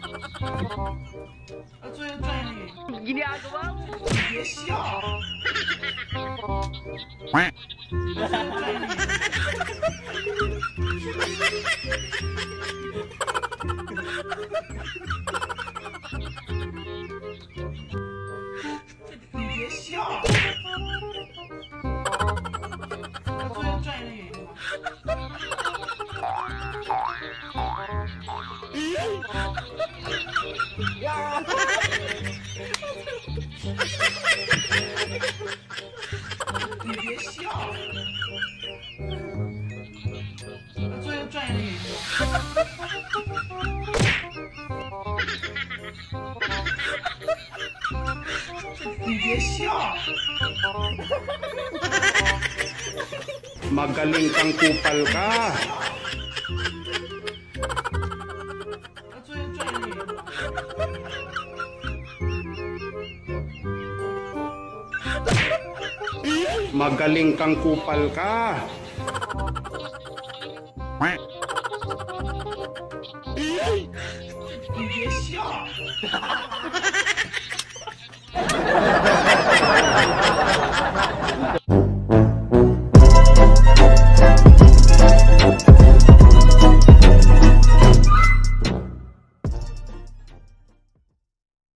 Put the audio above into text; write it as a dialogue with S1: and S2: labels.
S1: 啊，做一个专业的演员。你别笑。你别笑。啊，做一个专业的演员。你别笑。啊，做一个专业的演员。你别笑。
S2: Magaling kang kupal ka.
S1: 啊，做一个专业的演员。
S2: Magaling kang kupal ka.
S1: 你别笑。